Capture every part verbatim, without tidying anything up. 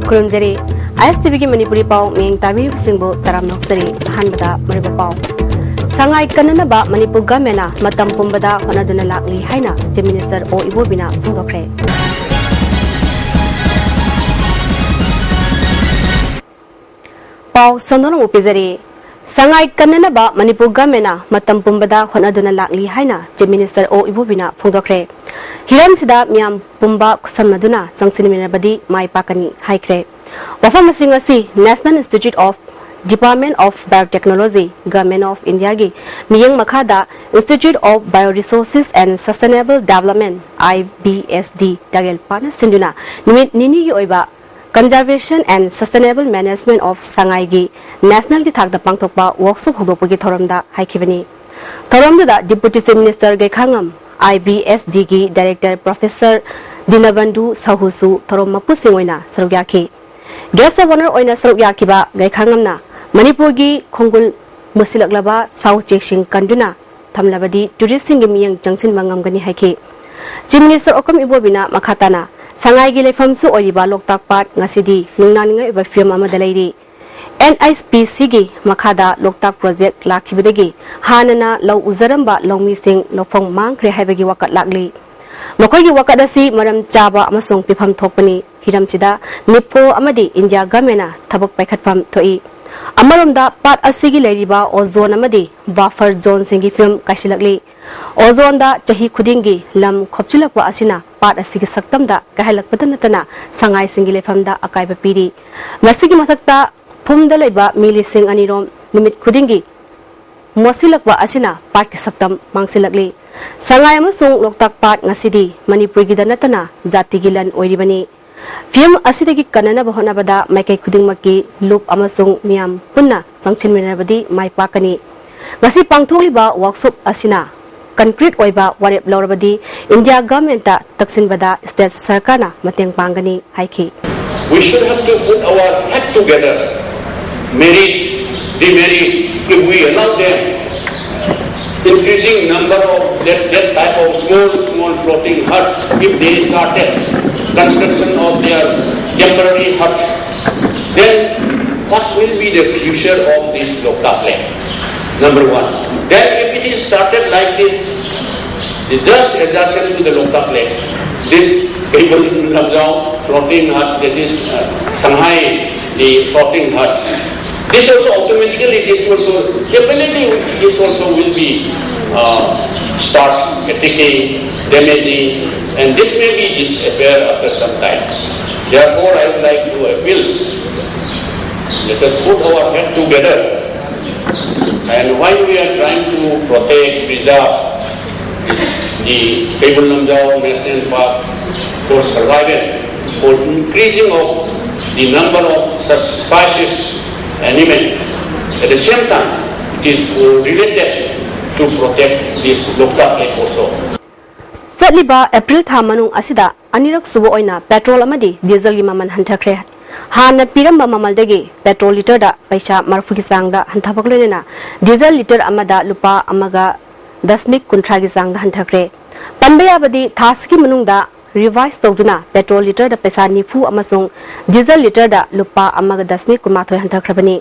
ꯈꯨꯔꯨꯝꯖꯔꯤ꯫ ꯑꯥꯏ ꯑꯦꯁ T ꯚꯤꯒꯤ ꯃꯅꯤꯄꯨꯔꯤ ꯄꯥꯎ ꯃꯤꯠꯌꯦꯡ ꯇꯥꯕꯤꯔꯤꯕꯁꯤꯡꯕꯨ ꯇꯔꯥꯝꯅ ꯑꯣꯛꯆꯔꯤ꯫ ꯑꯍꯥꯟꯕꯗ ꯃꯔꯨꯑꯣꯏꯕ ꯄꯥꯎ꯫ ꯁꯉꯥꯏ ꯀꯟꯅꯅꯕ ꯃꯅꯤꯄꯨꯔ ꯒꯚꯔꯟꯃꯦꯟꯅ ꯃꯇꯝ ꯄꯨꯝꯕꯗ ꯍꯣꯠꯅꯗꯨꯅ ꯂꯥꯛꯂꯤ ꯍꯥꯏꯅ ꯆꯤꯐ ꯃꯤꯅꯤꯁꯇꯔ ꯑꯣ ꯏꯕꯣꯕꯤꯅ ꯐꯣꯡꯗꯣꯛꯈ꯭ꯔꯦ꯫ ꯄꯥꯎ ꯁꯟꯗꯣꯛꯅ ꯑꯃꯨꯛ ꯄꯤꯖꯔꯤ꯫ ꯁꯉꯥꯏ ꯀꯟꯅꯅꯕ ꯃꯅꯤꯄꯨꯔ ꯒꯚꯔꯟꯃꯦꯟꯅ ꯃꯇꯝ ꯄꯨꯝꯕꯗ ꯍꯣꯠꯅꯗꯨꯅ ꯂꯥꯛꯂꯤ ꯍꯥꯏꯅ ꯆꯤꯐ ꯃꯤꯅꯤꯁꯇꯔ ꯑꯣ ꯏꯕꯣꯕꯤꯅ ꯐꯣꯡꯗꯣꯛꯈ꯭ꯔꯦ꯫ ꯍꯤꯔꯝꯁꯤꯗ ꯃꯤꯌꯥꯝ ꯄꯨꯝꯕ ꯈꯨꯠꯁꯝꯅꯗꯨꯅ ꯆꯪꯁꯤꯟꯃꯤꯟꯅꯔꯕꯗꯤ ꯃꯥꯏ ꯄꯥꯛꯀꯅꯤ ꯍꯥꯏꯈ꯭ꯔꯦ꯫ ꯋꯥꯐꯝꯁꯤꯡ ꯑꯁꯤ National Institute of Department of Biotechnology, Government of Indiaꯒꯤ ꯃꯤꯠꯌꯦꯡ ꯃꯈꯥꯗ Institute of Bioresources and Sustainable Development, I B S D, ꯇꯥꯒꯦꯜ ꯄꯥꯅ ꯁꯤꯟꯗꯨꯅ ꯅꯨꯃꯤꯠ ꯅꯤꯅꯤꯒꯤ ꯑꯣꯏꯕ Conservation and Sustainable Management of ꯁꯉꯥꯏꯒꯤ ꯅꯦꯁꯅꯦꯜꯒꯤ ꯊꯥꯛꯇ ꯄꯥꯡꯊꯣꯛꯄ ꯋꯥꯔꯛꯁꯣꯞ ꯍꯧꯗꯣꯛꯄꯒꯤ ꯊꯧꯔꯝꯗ ꯍꯥꯏꯈꯤꯕꯅꯤ꯫ ꯊꯧꯔꯝꯗꯨꯗ ꯗꯤꯄꯨꯇꯤ ꯆꯤꯐ ꯃꯤꯅꯤꯁꯇꯔ ꯒꯩꯈꯥꯉꯝ, ꯑꯥꯏ ꯕꯤ ꯑꯦꯁ ꯗꯤꯒꯤ ꯗꯥꯏꯔꯦꯛꯇꯔ ꯄ꯭ꯔꯣꯐꯦꯁꯔ ꯗꯤꯅꯕꯟꯙꯨ ꯁꯍꯨꯁꯨ ꯊꯧꯔꯝ ꯃꯄꯨꯁꯤꯡ ꯑꯣꯏꯅ ꯁꯔꯨꯛ ꯌꯥꯈꯤ꯫ ꯒꯦꯁ ꯑꯣꯐ ꯑꯣꯅꯔ ꯑꯣꯏꯅ ꯁꯔꯨꯛ ꯌꯥꯈꯤꯕ ꯒꯩꯈꯥꯉꯝꯅ ꯃꯅꯤꯄꯨꯔꯒꯤ ꯈꯣꯡꯒꯨꯜ ꯃꯨꯁꯤꯜꯂꯛꯂꯕ ꯁꯥ ꯎꯆꯦꯛꯁꯤꯡ ꯀꯟꯗꯨꯅ ꯊꯝꯂꯕꯗꯤ ꯇꯨꯔꯤꯁꯁꯤꯡꯒꯤ ꯃꯤꯠꯌꯦꯡ ꯆꯪꯁꯤꯟꯕ ꯉꯝꯒꯅꯤ ꯍꯥꯏꯈꯤ꯫ ꯆꯤꯐ ꯃꯤꯅꯤꯁꯇꯔ ꯑꯣꯀꯝ ꯏꯕꯣꯕꯤꯅ ꯃꯈꯥ ꯇꯥꯅ ꯁꯉꯥꯏꯒꯤ ꯂꯩꯐꯝꯁꯨ ꯑꯣꯏꯔꯤꯕ ꯂꯣꯛꯇꯥꯛ ꯄꯥꯠ ꯉꯁꯤꯗꯤ ꯅꯨꯡꯅꯥꯡꯅꯤꯡꯉꯥꯏ ꯑꯣꯏꯕ ꯐꯤꯕꯝ ꯑꯃꯗ ꯂꯩꯔꯤ꯫ ꯑꯦꯟ ꯑꯩꯆ ꯄꯤ ꯁꯤꯒꯤ ꯃꯈꯥꯗ ꯂꯣꯛꯇꯥꯛ ꯄ꯭ꯔꯣꯖꯦꯛ ꯂꯥꯛꯈꯤꯕꯗꯒꯤ ꯍꯥꯟꯅꯅ ꯂꯧ ꯎꯖꯔꯝꯕ ꯂꯧꯃꯤꯁꯤꯡ ꯂꯧꯐꯝ ꯃꯥꯡꯈ꯭ꯔꯦ ꯍꯥꯏꯕꯒꯤ ꯋꯥꯀꯠ ꯂꯥꯛꯂꯤ꯫ ꯃꯈꯣꯏꯒꯤ ꯋꯥꯀꯠ ꯑꯁꯤ ꯃꯔꯝ ꯆꯥꯕ ꯑꯃꯁꯨꯡ ꯄꯤꯐꯝ ꯊꯣꯛꯄꯅꯤ꯫ ꯍꯤꯔꯝꯁꯤꯗ ꯅꯤꯞꯀꯣ ꯑꯃꯗꯤ ꯏꯟꯗꯤꯌꯥ ꯒꯚꯔꯟꯃꯦꯟꯅ ꯊꯕꯛ ꯄꯥꯏꯈꯠꯐꯝ ꯊꯣꯛꯏ꯫ ꯑꯃꯔꯣꯝꯗ ꯄꯥꯠ ꯑꯁꯤꯒꯤ ꯂꯩꯔꯤꯕ ꯑꯣꯖꯣꯟ ꯑꯃꯗꯤ ꯕꯐꯔ ꯖꯣꯟꯁꯤꯡꯒꯤ ꯐꯤꯕꯝ ꯀꯥꯏꯁꯤꯜꯂꯛꯂꯤ꯫ ꯑꯣꯖꯣꯟꯗ ꯆꯍꯤ ꯈꯨꯗꯤꯡꯒꯤ ꯂꯝ ꯈꯣꯞꯆꯤꯜꯂꯛꯄ ꯑꯁꯤꯅ ꯄꯥꯠ ꯑꯁꯤꯒꯤ ꯁꯛꯇꯝꯗ ꯀꯥꯏꯍꯜꯂꯛꯄꯗ ꯅꯠꯇꯅ ꯁꯉꯥꯏꯁꯤꯡꯒꯤ ꯂꯩꯐꯝꯗ ꯑꯀꯥꯏꯕ ꯄꯤꯔꯤ꯫ ꯃꯁꯤꯒꯤ ꯃꯊꯛꯇ ꯐꯨꯝꯗ ꯂꯩꯕ ꯃꯤ ꯂꯤꯁꯤꯡ ꯑꯅꯤꯔꯣꯝ ꯅꯨꯃꯤꯠ ꯈꯨꯗꯤꯡꯒꯤ ꯃꯣꯠꯁꯤꯜꯂꯛꯄ ꯑꯁꯤꯅ ꯄꯥꯠꯀꯤ ꯁꯛꯇꯝ ꯃꯥꯡꯁꯤꯜꯂꯛꯂꯤ꯫ ꯁꯉꯥꯏ ꯑꯃꯁꯨꯡ ꯂꯣꯛꯇꯥꯛ ꯄꯥꯠ ꯉꯁꯤꯗꯤ ꯃꯅꯤꯄꯨꯔꯒꯤꯗ ꯅꯠꯇꯅ ꯖꯥꯇꯤꯒꯤ ꯂꯟ ꯑꯣꯏꯔꯤꯕꯅꯤ꯫ ꯐꯤꯚꯝ ꯑꯁꯤꯗꯒꯤ ꯀꯟꯅꯅꯕ ꯍꯣꯠꯅꯕꯗ ꯃꯥꯏꯀꯩ ꯈꯨꯗꯤꯡꯃꯛꯀꯤ ꯂꯨꯞ ꯑꯃꯁꯨꯡ ꯃꯤꯌꯥꯝ ꯄꯨꯟꯅ ꯆꯪꯁꯤꯟꯃꯤꯟꯅꯔꯕꯗꯤ ꯃꯥꯏ ꯄꯥꯛꯀꯅꯤ꯫ ꯉꯁꯤ ꯄꯥꯡꯊꯣꯛꯂꯤꯕ ꯋꯥꯔꯛꯁꯣꯞ ꯑꯁꯤꯅ ꯀꯟꯀ꯭ꯔꯤꯠ ꯑꯣꯏꯕ ꯋꯥꯔꯦꯞ ꯂꯧꯔꯕꯗꯤ ꯏꯟꯗꯤꯌꯥ ꯒꯚꯔꯟꯃꯦꯟꯠꯇ ꯇꯛꯁꯤꯟꯕꯗ ꯁ꯭ꯇꯦꯠ ꯁꯔꯀꯥꯔꯅ ꯃꯇꯦꯡ ꯄꯥꯡꯒꯅꯤ ꯍꯥꯏꯈꯤ꯫ We should have to put our head together, merit, demerit, if we allow them increasing number of that, that type of small, small floating hut, if they started construction of their temporary hut, then what will be the future of this Loktak Lake? Number one. Then if it is started like this, the just adjacent to the Loktak Lake, this Kebul Lamjao floating hut, this is uh, Shanghai, the floating huts. This also automatically, this also definitely, this also will be uh, start attacking, damaging, and this may be disappear after some time. Therefore, I would like to appeal, let us put our head together. And while we are trying to protect, preserve this, the Kebul Lamjao National Park for survival, for increasing of the number of such species animal, at the same time, it is related to protect this Loktak Lake also. ꯆꯠꯂꯤꯕ April ꯊꯥ ꯃꯅꯨꯡ ꯑꯁꯤꯗ ꯑꯅꯤꯔꯛ ꯁꯨꯕ ꯑꯣꯏꯅ petrol ꯑꯃꯗꯤ ꯗꯤꯖꯜꯒꯤ ꯃꯃꯜ ꯍꯟꯊꯈ꯭ꯔꯦ꯫ ꯍꯥꯟꯅ ꯄꯤꯔꯝꯕ ꯃꯃꯜꯗꯒꯤ ꯄꯦꯇ꯭ꯔꯣꯜ ꯂꯤꯇꯔꯗ ꯄꯩꯁꯥ ꯃꯔꯐꯨꯒꯤ ꯆꯥꯡꯗ ꯍꯟꯊꯕꯒ ꯂꯣꯏꯅꯅ ꯗꯤꯖꯜ ꯂꯤꯇꯔ ꯑꯃꯗ ꯂꯨꯄꯥ ꯑꯃꯒ ꯗꯁꯃꯤꯛ ꯀꯨꯟꯊ꯭ꯔꯥꯒꯤ ꯆꯥꯡꯗ ꯍꯟꯊꯈ꯭ꯔꯦ꯫ ꯄꯟꯕ ꯌꯥꯕꯗꯤ ꯊꯥ ꯑꯁꯤꯒꯤ ꯃꯅꯨꯡꯗ ꯔꯤꯚꯥꯏꯁ ꯇꯧꯗꯨꯅ ꯄꯦꯇ꯭ꯔꯣꯜ ꯂꯤꯇꯔꯗ ꯄꯩꯁꯥ ꯅꯤꯐꯨ ꯑꯃꯁꯨꯡ ꯗꯤꯖꯜ ꯂꯤꯇꯔꯗ ꯂꯨꯄꯥ ꯑꯃꯒ ꯗꯁꯃꯤꯛ ꯀꯨꯟꯃꯥꯊꯣꯏ ꯍꯟꯊꯈ꯭ꯔꯕꯅꯤ꯫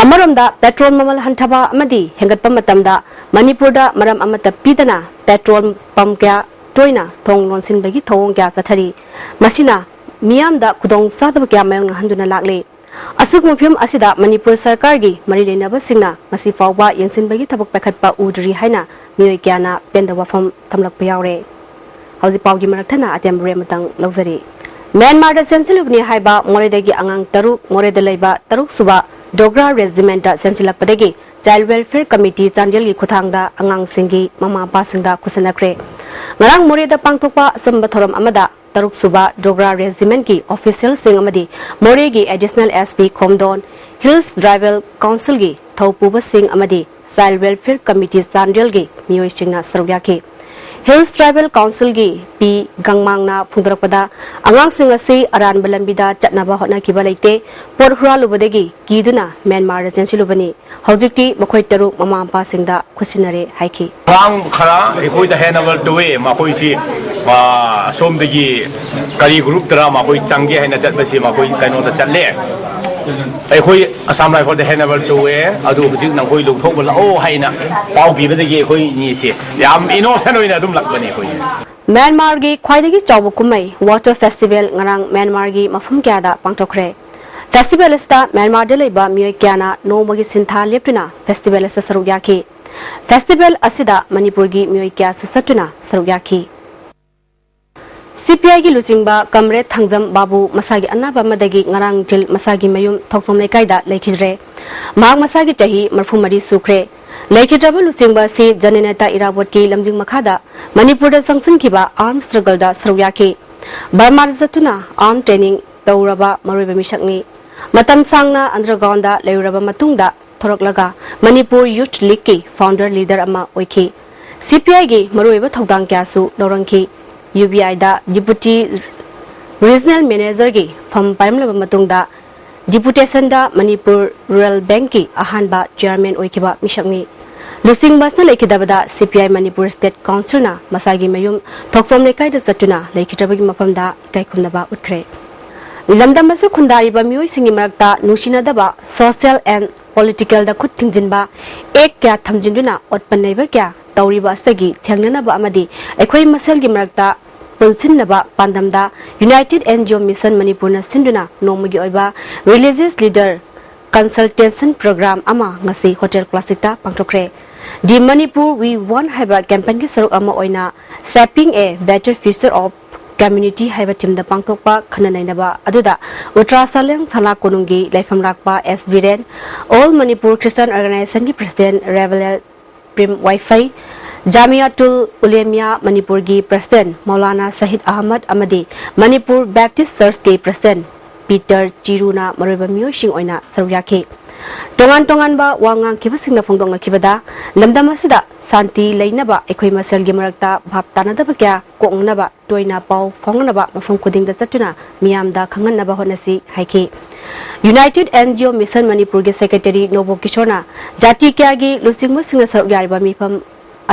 ꯑꯃꯔꯣꯝꯗ ꯄꯦꯇ꯭ꯔꯣꯜ ꯃꯃꯜ ꯍꯟꯊꯕ ꯑꯃꯗꯤ ꯍꯦꯟꯒꯠꯄ ꯃꯇꯝꯗ ꯃꯅꯤꯄꯨꯔꯗ ꯃꯔꯝ ꯑꯃꯠꯇ ꯄꯤꯗꯅ ꯄꯦꯇ꯭ꯔꯣꯜ ꯄꯝ ꯀꯌꯥ ꯇꯣꯏꯅ ꯊꯣꯡ ꯂꯣꯟꯁꯤꯟꯕꯒꯤ ꯊꯧꯑꯣꯡ ꯀꯌꯥ ꯆꯠꯊꯔꯤ꯫ ꯃꯁꯤꯅ ꯃꯤꯌꯥꯝꯗ ꯈꯨꯗꯣꯡ ꯆꯥꯗꯕ ꯀꯌꯥ ꯃꯥꯌꯣꯛꯅꯍꯟꯗꯨꯅ ꯂꯥꯛꯂꯤ꯫ ꯑꯁꯤꯒꯨꯝꯕ ꯐꯤꯕꯝ ꯑꯁꯤꯗ ꯃꯅꯤꯄꯨꯔ ꯁꯔꯀꯥꯔꯒꯤ ꯃꯔꯤ ꯂꯩꯅꯕꯁꯤꯡꯅ ꯃꯁꯤ ꯐꯥꯎꯕ ꯌꯦꯡꯁꯤꯟꯕꯒꯤ ꯊꯕꯛ ꯄꯥꯏꯈꯠꯄ ꯎꯗ꯭ꯔꯤ ꯍꯥꯏꯅ ꯃꯤꯑꯣꯏ ꯀꯌꯥꯅ ꯄꯦꯟꯗꯕ ꯋꯥꯐꯝ ꯊꯝꯂꯛꯄ ꯌꯥꯎꯔꯦ꯫ ꯍꯧꯖꯤꯛ ꯄꯥꯎꯒꯤ ꯃꯔꯛ ꯊꯠꯅ ꯑꯇꯦꯟꯕ ꯕ꯭ꯔꯦꯛ ꯑꯃꯇꯪ ꯂꯧꯖꯔꯤ꯫ ꯃ꯭ꯌꯥꯟꯃꯥꯔꯗ ꯆꯦꯟꯁꯤꯜꯂꯨꯕꯅꯤ ꯍꯥꯏꯕ ꯃꯣꯔꯦꯗꯒꯤ ꯑꯉꯥꯡ ꯇꯔꯨꯛ, ꯃꯣꯔꯦꯗ ꯂꯩꯕ ꯇꯔꯨꯛ ꯁꯨꯕ ꯗꯣꯒ꯭ꯔꯥ ꯔꯦꯖꯤꯃꯦꯟꯠꯇ ꯆꯦꯟꯁꯤꯜꯂꯛꯄꯗꯒꯤ ꯆꯥꯏꯜ ꯋꯦꯜꯐꯤꯌꯔ ꯀꯃꯤꯇꯤ ꯆꯥꯟꯗꯦꯜꯒꯤ ꯈꯨꯠꯊꯥꯡꯗ ꯑꯉꯥꯡꯁꯤꯡꯒꯤ ꯃꯃꯥ ꯃꯄꯥꯁꯤꯡꯗ ꯈꯨꯠꯁꯟꯅꯈ꯭ꯔꯦ꯫ ꯉꯔꯥꯡ ꯃꯣꯔꯦꯗ ꯄꯥꯡꯊꯣꯛꯄ ꯑꯆꯝꯕ ꯊꯧꯔꯝ ꯑꯃꯗ ꯇꯔꯨꯛ ꯁꯨꯕ ꯗꯣꯒ꯭ꯔꯥ ꯔꯦꯖꯤꯃꯦꯟꯠꯀꯤ ꯑꯣꯐꯤꯁꯤꯌꯦꯜꯁꯤꯡ ꯑꯃꯗꯤ ꯃꯣꯔꯦꯒꯤ additional S P Khomdon, hills tribal ꯀꯥꯎꯟꯁꯤꯜꯒꯤ ꯊꯧꯄꯨꯕꯁꯤꯡ ꯑꯃꯗꯤ ꯆꯥꯏꯜ ꯋꯦꯜꯐꯤꯌꯔ ꯀꯃꯤꯇꯤ ꯆꯥꯟꯗꯦꯜꯒꯤ ꯃꯤꯑꯣꯏꯁꯤꯡꯅ ꯁꯔꯨꯛ ꯌꯥꯈꯤ꯫ ꯍꯤꯜꯁ ꯇ꯭ꯔꯥꯏꯕꯦꯜ ꯀꯥꯎꯟꯁꯤꯜꯒꯤ ꯄꯤ ꯒꯪꯃꯥꯡꯅ ꯐꯣꯡꯗꯣꯔꯛꯄꯗ, ꯑꯉꯥꯡꯁꯤꯡ ꯑꯁꯤ ꯑꯔꯥꯟꯕ ꯂꯝꯕꯤꯗ ꯆꯠꯅꯕ ꯍꯣꯠꯅꯈꯤꯕ ꯂꯩꯇꯦ, ꯄꯣꯠ ꯍꯨꯔꯥꯜꯂꯨꯕꯗꯒꯤ ꯀꯤꯗꯨꯅ ꯃ꯭ꯌꯥꯟꯃꯥꯔꯗ ꯆꯦꯟꯁꯤꯜꯂꯨꯕꯅꯤ꯫ ꯍꯧꯖꯤꯛꯇꯤ ꯃꯈꯣꯏ ꯇꯔꯨꯛ ꯃꯃꯥ ꯃꯄꯥꯁꯤꯡꯗ ꯈꯨꯠꯁꯤꯟꯅꯔꯦ ꯍꯥꯏꯈꯤ꯫ ꯑꯉꯥꯡ ꯈꯔ ꯑꯩꯈꯣꯏꯗ ꯍꯦꯟꯑꯣꯚꯔ ꯇꯧꯋꯦ꯫ ꯃꯈꯣꯏꯁꯤ, ꯑ, ꯑꯁꯣꯝꯗꯒꯤ ꯀꯔꯤ ꯒ꯭ꯔꯨꯞꯇꯔ ꯃꯈꯣꯏ ꯆꯪꯒꯦ ꯍꯥꯏꯅ ꯆꯠꯄꯁꯤ ꯃꯈꯣꯏ ꯀꯩꯅꯣꯗ ꯆꯠꯂꯦ꯫ ꯑꯩꯈꯣꯏ ꯑꯁꯥꯝ ꯔꯥꯏꯐꯜꯗ ꯍꯦꯟꯑꯣꯚꯔ ꯇꯧꯋꯦ, ꯑꯗꯨ ꯍꯧꯖꯤꯛ ꯅꯈꯣꯏ ꯂꯧꯊꯣꯛꯄ ꯂꯥꯛꯑꯣ ꯍꯥꯏꯅ ꯄꯥꯎ ꯄꯤꯕꯗꯒꯤ ꯑꯩꯈꯣꯏ ꯑꯅꯤꯁꯦ ꯌꯥꯝ ꯏꯅꯣꯁꯦꯟ ꯑꯣꯏꯅ ꯑꯗꯨꯝ ꯂꯥꯛꯄꯅꯤ ꯑꯩꯈꯣꯏ꯫ ꯃ꯭ꯌꯥꯟꯃꯥꯔꯒꯤ ꯈ꯭ꯋꯥꯏꯗꯒꯤ ꯆꯥꯎꯕ ꯀꯨꯝꯍꯩ ꯋꯥꯇꯔ ꯐꯦꯁꯇꯤꯚꯦꯜ ꯉꯔꯥꯡ ꯃ꯭ꯌꯥꯟꯃꯥꯔꯒꯤ ꯃꯐꯝ ꯀꯌꯥꯗ ꯄꯥꯡꯊꯣꯛꯈ꯭ꯔꯦ꯫ ꯐꯦꯁꯇꯤꯚꯦꯜ ꯑꯁꯤꯗ ꯃ꯭ꯌꯥꯟꯃꯥꯔꯗ ꯂꯩꯕ ꯃꯤꯑꯣꯏ ꯀꯌꯥꯅ ꯅꯣꯡꯃꯒꯤ ꯁꯤꯟꯊꯥ ꯂꯦꯞꯇꯨꯅ ꯐꯦꯁꯇꯤꯚꯦꯜ ꯑꯁꯤꯗ ꯁꯔꯨꯛ ꯌꯥꯈꯤ꯫ ꯐꯦꯁꯇꯤꯚꯦꯜ ꯑꯁꯤꯗ ꯃꯅꯤꯄꯨꯔꯒꯤ ꯃꯤꯑꯣꯏ ꯀꯌꯥꯁꯨ ꯆꯠꯇꯨꯅ ꯁꯔꯨꯛ ꯌꯥꯈꯤ꯫ ꯁꯤ ꯄꯤ ꯑꯥꯏꯒꯤ ꯂꯨꯆꯤꯡꯕ ꯀꯝꯔꯦꯗ ꯊꯥꯡꯖꯝ ꯕꯥꯕꯨ ꯃꯁꯥꯒꯤ ꯑꯅꯥꯕ ꯑꯃꯗꯒꯤ ꯉꯔꯥꯡ ꯖꯤꯜ ꯃꯁꯥꯒꯤ ꯃꯌꯨꯝ ꯊꯣꯛꯆꯣꯝ ꯂꯩꯀꯥꯏꯗ ꯂꯩꯈꯤꯗ꯭ꯔꯦ꯫ ꯃꯍꯥꯛ ꯃꯁꯥꯒꯤ ꯆꯍꯤ ꯃꯔꯤꯐꯨ ꯃꯔꯤ ꯁꯨꯈ꯭ꯔꯦ꯫ ꯂꯩꯈꯤꯗ꯭ꯔꯕ ꯂꯨꯆꯤꯡꯕ ꯑꯁꯤ ꯖꯅꯅꯦꯇꯥ ꯏꯔꯥꯕꯣꯠꯀꯤ ꯂꯝꯖꯤꯡ ꯃꯈꯥꯗ ꯃꯅꯤꯄꯨꯔꯗ ꯆꯪꯁꯤꯟꯈꯤꯕ ꯑꯥꯔꯝ ꯁ꯭ꯇ꯭ꯔꯒꯜꯗ ꯁꯔꯨꯛ ꯌꯥꯈꯤ꯫ ꯕꯔꯃꯥꯗ ꯆꯠꯇꯨꯅ ꯑꯥꯔꯝ ꯇ꯭ꯔꯦꯅꯤꯡ ꯇꯧꯔꯕ ꯃꯔꯨꯑꯣꯏꯕ ꯃꯤꯁꯛꯅꯤ꯫ ꯃꯇꯝ ꯁꯥꯡꯅ ꯑꯟꯗꯔꯒ꯭ꯔꯥꯎꯟꯗ ꯂꯩꯔꯨꯔꯕ ꯃꯇꯨꯡꯗ ꯊꯣꯔꯛꯂꯒ ꯃꯅꯤꯄꯨꯔ ꯌꯨꯊ ꯂꯤꯒꯀꯤ ꯐꯥꯎꯟꯗꯔ ꯂꯤꯗꯔ ꯑꯃ ꯑꯣꯏꯈꯤ꯫ ꯁꯤ ꯄꯤ ꯑꯥꯏꯒꯤ ꯃꯔꯨꯑꯣꯏꯕ ꯊꯧꯗꯥꯡ ꯀꯌꯥꯁꯨ ꯂꯧꯔꯝꯈꯤ꯫ ꯌꯨ ꯕꯤ ꯑꯥꯏꯗ ꯗꯤꯄꯨꯇꯤ ꯔꯤꯖꯅꯦꯜ ꯃꯦꯅꯦꯖꯔꯒꯤ ꯐꯝ ꯄꯥꯏꯔꯝꯂꯕ ꯃꯇꯨꯡꯗ ꯗꯤꯄꯨꯇꯦꯁꯟꯗ ꯃꯅꯤꯄꯨꯔ ꯔꯨꯔꯦꯜ ꯕꯦꯡꯛꯀꯤ ꯑꯍꯥꯟꯕ ꯆꯤꯌꯥꯔꯃꯦꯟ ꯑꯣꯏꯈꯤꯕ ꯃꯤꯁꯛꯅꯤ꯫ ꯂꯨꯆꯤꯡꯕ ꯑꯁꯤꯅ ꯂꯩꯈꯤꯗꯕꯗ ꯁꯤ ꯄꯤ ꯑꯥꯏ ꯃꯅꯤꯄꯨꯔ ꯁ꯭ꯇꯦꯠ ꯀꯥꯎꯟꯁꯤꯜꯅ ꯃꯁꯥꯒꯤ ꯃꯌꯨꯝ ꯊꯣꯛꯆꯣꯝ ꯂꯩꯀꯥꯏꯗ ꯆꯠꯇꯨꯅ ꯂꯩꯈꯤꯗ꯭ꯔꯕꯒꯤ ꯃꯐꯝꯗ ꯏꯀꯥꯏ ꯈꯨꯝꯅꯕ ꯎꯠꯈ꯭ꯔꯦ꯫ ꯂꯝꯗꯝ ꯑꯁꯤꯗ ꯈꯨꯟꯗꯥꯔꯤꯕ ꯃꯤꯑꯣꯏꯁꯤꯡꯒꯤ ꯃꯔꯛꯇ ꯅꯨꯡꯁꯤꯅꯗꯕ, social and politicalꯗ ꯈꯨꯠ ꯊꯤꯡꯖꯤꯟꯕ, ꯑꯦꯛ ꯀꯌꯥ ꯊꯝꯖꯤꯟꯗꯨꯅ ꯑꯣꯠꯄ ꯅꯩꯕ ꯀꯌꯥ ꯇꯧꯔꯤꯕ ꯑꯁꯤꯗꯒꯤ ꯊꯦꯡꯅꯅꯕ ꯑꯃꯗꯤ ꯑꯩꯈꯣꯏ ꯃꯁꯦꯜꯒꯤ ꯃꯔꯛꯇ ꯄꯨꯟꯁꯤꯟꯅꯕ ꯄꯥꯟꯗꯝꯗ United N G O Mission ꯃꯅꯤꯄꯨꯔꯅ ꯁꯤꯟꯗꯨꯅ ꯅꯣꯡꯃꯒꯤ ꯑꯣꯏꯕ religious leader consultation program ꯑꯃ ꯉꯁꯤ hotel ꯀ꯭ꯂꯥꯁꯤꯛꯇ ꯄꯥꯡꯊꯣꯛꯈ꯭ꯔꯦ꯫ The Manipur We Want ꯍꯥꯏꯕ campaignꯒꯤ ꯁꯔꯨꯛ ꯑꯃ ꯑꯣꯏꯅ Shaping a Better Future of Community ꯍꯥꯏꯕ themeꯗ ꯄꯥꯡꯊꯣꯛꯄ ꯈꯟꯅ ꯅꯩꯅꯕ ꯑꯗꯨꯗ ꯎꯇ꯭ꯔꯥ ꯁꯂꯦꯡ ꯁꯂꯥ ꯀꯣꯅꯨꯡꯒꯤ ꯂꯩꯐꯝ ꯂꯥꯛꯄ ꯑꯦꯁ Biren, All Manipur Christian Organizationꯒꯤ president Reverend ꯄ꯭ꯔꯤꯝ ꯋꯥꯏꯐꯩ, ꯖꯥꯃꯤꯌꯥꯇꯨꯜ ꯎꯂꯦꯃꯤꯌꯥ ꯃꯅꯤꯄꯨꯔꯒꯤ president ꯃꯧꯂꯥꯅꯥ ꯁꯍꯤꯗ ꯑꯍꯃꯗ ꯑꯃꯗꯤ ꯃꯅꯤꯄꯨꯔ ꯕꯦꯞꯇꯤꯁ ꯆꯔꯆꯀꯤ president ꯄꯤꯇꯔ ꯆꯤꯔꯨꯅ ꯃꯔꯨꯑꯣꯏꯕ ꯃꯤꯑꯣꯏꯁꯤꯡ ꯑꯣꯏꯅ ꯁꯔꯨꯛ ꯌꯥꯈꯤ꯫ ꯇꯣꯉꯥꯟ ꯇꯣꯉꯥꯟꯕ ꯋꯥ ꯉꯥꯡꯈꯤꯕꯁꯤꯡꯅ ꯐꯣꯡꯗꯣꯛꯅꯈꯤꯕꯗ, ꯂꯝꯗꯝ ꯑꯁꯤꯗ ꯁꯥꯟꯇꯤ ꯂꯩꯅꯕ ꯑꯩꯈꯣꯏ ꯃꯁꯦꯜꯒꯤ ꯃꯔꯛꯇ ꯚꯥꯞ ꯇꯥꯅꯗꯕ ꯀꯌꯥ ꯀꯣꯛꯅꯅꯕ ꯇꯣꯏꯅ ꯄꯥꯎ ꯐꯥꯎꯅꯅꯕ ꯃꯐꯝ ꯈꯨꯗꯤꯡꯗ ꯆꯠꯇꯨꯅ ꯃꯤꯌꯥꯝꯗ ꯈꯪꯍꯟꯅꯕ ꯍꯣꯠꯅꯁꯤ ꯍꯥꯏꯈꯤ꯫ United N G O Mission ꯃꯅꯤꯄꯨꯔꯒꯤ secretary ꯅꯣꯕꯣ ꯀꯤꯁꯣꯔꯅ ꯖꯥꯇꯤ ꯀꯌꯥꯒꯤ ꯂꯨꯆꯤꯡꯕꯁꯤꯡꯅ ꯁꯔꯨꯛ ꯌꯥꯔꯤꯕ ꯃꯤꯐꯝ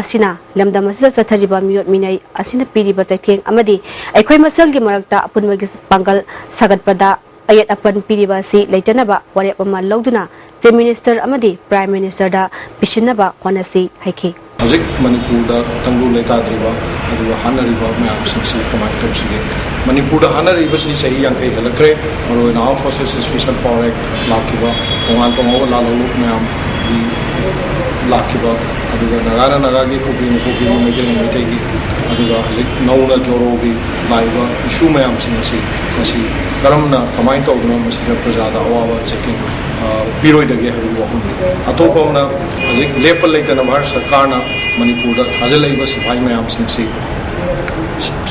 ꯑꯁꯤꯅ ꯂꯝꯗꯝ ꯑꯁꯤꯗ ꯆꯠꯊꯔꯤꯕ ꯃꯤꯑꯣꯠ ꯃꯤꯅꯩ ꯑꯁꯤꯅ ꯄꯤꯔꯤꯕ ꯆꯩꯊꯦꯡ ꯑꯃꯗꯤ ꯑꯩꯈꯣꯏ ꯃꯁꯦꯜꯒꯤ ꯃꯔꯛꯇ ꯑꯄꯨꯟꯕꯒꯤ ꯄꯥꯡꯒꯜ ꯁꯥꯒꯠꯄꯗ ꯑꯌꯦꯠ ꯑꯄꯟ ꯄꯤꯔꯤꯕ ꯑꯁꯤ ꯂꯩꯇꯅꯕ ꯋꯥꯔꯦꯞ ꯑꯃ ꯂꯧꯗꯨꯅ Chief Minister ꯑꯃꯗꯤ Prime Ministerꯗ ꯄꯤꯁꯤꯟꯅꯕ ꯍꯣꯠꯅꯁꯤ ꯍꯥꯏꯈꯤ꯫ ꯍꯧꯖꯤꯛ ꯃꯅꯤꯄꯨꯔꯗ ꯇꯪꯗꯨ ꯂꯩꯇꯥꯗ꯭ꯔꯤꯕ ꯑꯗꯨꯒ ꯍꯥꯠꯅꯔꯤꯕ ꯃꯌꯥꯝꯁꯤꯡꯁꯤ ꯀꯃꯥꯏꯅ ꯇꯧꯁꯤꯒꯦ? ꯃꯅꯤꯄꯨꯔꯗ ꯍꯥꯠꯅꯔꯤꯕꯁꯤ ꯆꯍꯤ ꯌꯥꯡꯈꯩ ꯍꯦꯜꯂꯛꯈ꯭ꯔꯦ꯫ ꯃꯔꯨꯑꯣꯏꯅ Armed Forces Special Power Act ꯂꯥꯛꯈꯤꯕ, ꯇꯣꯉꯥꯟ ꯇꯣꯉꯥꯟꯕ ꯂꯥꯜꯍꯧꯂꯨꯞ ꯃꯌꯥꯝꯒꯤ ꯂꯥꯛꯈꯤꯕ, ꯑꯗꯨꯒ ꯅꯥꯒꯥꯅ ꯅꯥꯒꯥꯒꯤ, ꯀꯨꯀꯤꯅ ꯀꯨꯀꯤꯒꯤ, ꯃꯩꯇꯩꯅ ꯃꯩꯇꯩꯒꯤ, ꯑꯗꯨꯒ ꯍꯧꯖꯤꯛ ꯅꯧꯅ ꯖꯣꯔꯣꯒꯤ ꯂꯥꯛꯏꯕ issue ꯃꯌꯥꯝꯁꯤꯡ ꯑꯁꯤ, ꯃꯁꯤ ꯀꯔꯝꯅ, ꯀꯃꯥꯏꯅ ꯇꯧꯗꯨꯅ ꯃꯁꯤꯗ ꯄ꯭ꯔꯖꯥꯗ ꯑꯋꯥꯕ ꯆꯩꯊꯦꯡ, ꯑ, ꯄꯤꯔꯣꯏꯗꯒꯦ ꯍꯥꯏꯕꯒꯤ ꯋꯥꯐꯝꯅꯤ꯫ ꯑꯇꯣꯞꯄ ꯑꯃꯅ, ꯍꯧꯖꯤꯛ ꯂꯦꯞꯄ ꯂꯩꯇꯅ ꯚꯥꯔꯠ ꯁꯔꯀꯥꯔꯅ ꯃꯅꯤꯄꯨꯔꯗ ꯊꯥꯖꯤꯜꯂꯛꯏꯕ ꯁꯤꯐꯥꯏ ꯃꯌꯥꯝꯁꯤꯡꯁꯤ,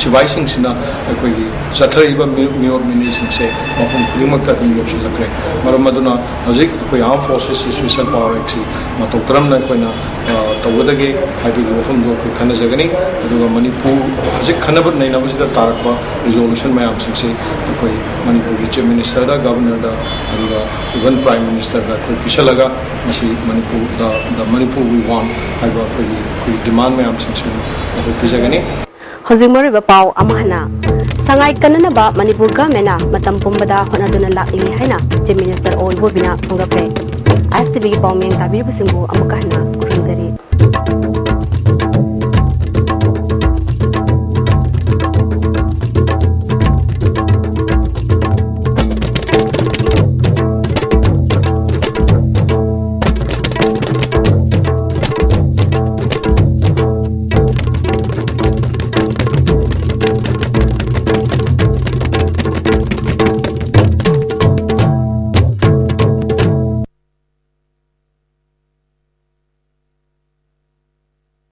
ꯁꯤꯐꯥꯏꯁꯤꯡꯁꯤꯅ ꯑꯩꯈꯣꯏꯒꯤ ꯆꯠꯊꯔꯛꯏꯕ ꯃꯤ-, ꯃꯤꯑꯣꯠ ꯃꯤꯅꯩꯁꯤꯡꯁꯦ ꯃꯐꯝ ꯈꯨꯗꯤꯡꯃꯛꯇ ꯑꯗꯨꯝ ꯌꯧꯁꯤꯜꯂꯛꯈ꯭ꯔꯦ꯫ ꯃꯔꯝ ꯑꯗꯨꯅ ꯍꯧꯖꯤꯛ ꯑꯩꯈꯣꯏ Armed Forces Special Power Actꯁꯤ ꯃꯇꯧ ꯀꯔꯝꯅ ꯑꯩꯈꯣꯏꯅ, ꯑ, ꯇꯧꯒꯗꯒꯦ ꯍꯥꯏꯕꯒꯤ ꯋꯥꯐꯝꯗꯣ ꯑꯩꯈꯣꯏ ꯈꯟꯅꯖꯒꯅꯤ꯫ ꯑꯗꯨꯒ ꯃꯅꯤꯄꯨꯔ ꯍꯧꯖꯤꯛ ꯈꯟꯅꯕ ꯅꯩꯅꯕꯁꯤꯗ ꯇꯥꯔꯛꯄ resolution ꯃꯌꯥꯝꯁꯤꯡꯁꯤ ꯑꯩꯈꯣꯏ ꯃꯅꯤꯄꯨꯔꯒꯤ Chief Ministerꯗ, Governorꯗ, ꯑꯗꯨꯒ even Prime Ministerꯗ ꯑꯩꯈꯣꯏ ꯄꯤꯁꯜꯂꯒ ꯃꯁꯤ ꯃꯅꯤꯄꯨꯔꯗ, the Manipur we want ꯍꯥꯏꯕ ꯑꯩꯈꯣꯏꯒꯤ, ꯑꯩꯈꯣꯏꯒꯤ demand ꯃꯌꯥꯝꯁꯤꯡꯁꯤ ꯑꯩꯈꯣꯏ ꯄꯤꯖꯒꯅꯤ꯫ ꯍꯧꯖꯤꯛ ꯃꯔꯨꯑꯣꯏꯕ ꯄꯥꯎ ꯑꯃ ꯍꯟꯅ꯫ ꯁꯉꯥꯏ ꯀꯟꯅꯅꯕ ꯃꯅꯤꯄꯨꯔ governmentꯅ ꯃꯇꯝ ꯄꯨꯝꯕꯗ ꯍꯣꯠꯅꯗꯨꯅ ꯂꯥꯛꯂꯤ ꯍꯥꯏꯅ Chief Minister ꯑꯣ ꯏꯕꯣꯕꯤꯅ ꯐꯣꯡꯗꯣꯛꯈ꯭ꯔꯦ꯫ ISTVꯒꯤ ꯄꯥꯎꯃꯤꯌꯦꯡ ꯇꯥꯕꯤꯔꯤꯕꯁꯤꯡꯕꯨ ꯑꯃꯨꯛꯀ ꯍꯟꯅ ꯈꯨꯔꯨꯝꯖꯔꯤ꯫